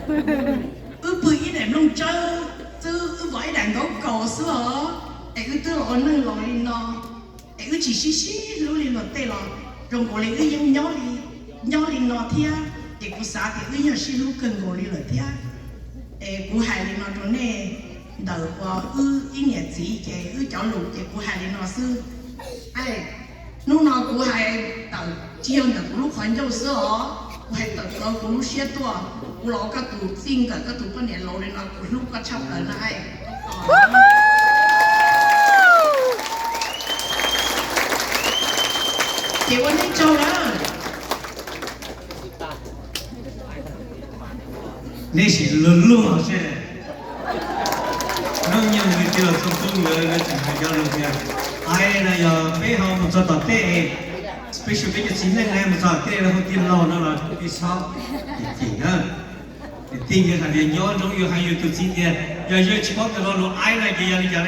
Wb pw ib daim nplooj tsawb xwb, wb vov ib daim ntaub kaus xwb os, es wb twb los ua neej laus li no, es wb tsis sib sib hlub li luag tej los, zoo nkaus li wb yeej nyob li, nyob li no thiab, ces kuv xav tias wb yeej sib hlub kawg nkaus li lawm thiab. Es kuv hais li no rau nej, ntawm uas wb ib niam txiv ces wb cov lus ces kuv hais li no xwb. Hnub no kuv hais tawm tsis yog ntawm kuv lub qhov ncauj xwb os, kuv hais tawm plaws kuv lub siab tuaj, kuv los ua koj tus txij nkawm koj tus poj niam laus li no kuv hlub koj tshaj plaws no. Ces ua nej tsaug lawm. Nej sim luag luag seb, hnub nyoog nws tsis los txog xu nkawd, nkawd tseem hais cov lus tias, ai na yog peb ho mus txog tom tej, peb sawv peb cov txiv neej mus txog tej lawv hu tiag laus no los peb xob cem na. Ces tij nkawd hais tias nyob nroo yus hais yus tus txiv tias yog yawg tsis paub tias lo lus ai na ces yog li cas li.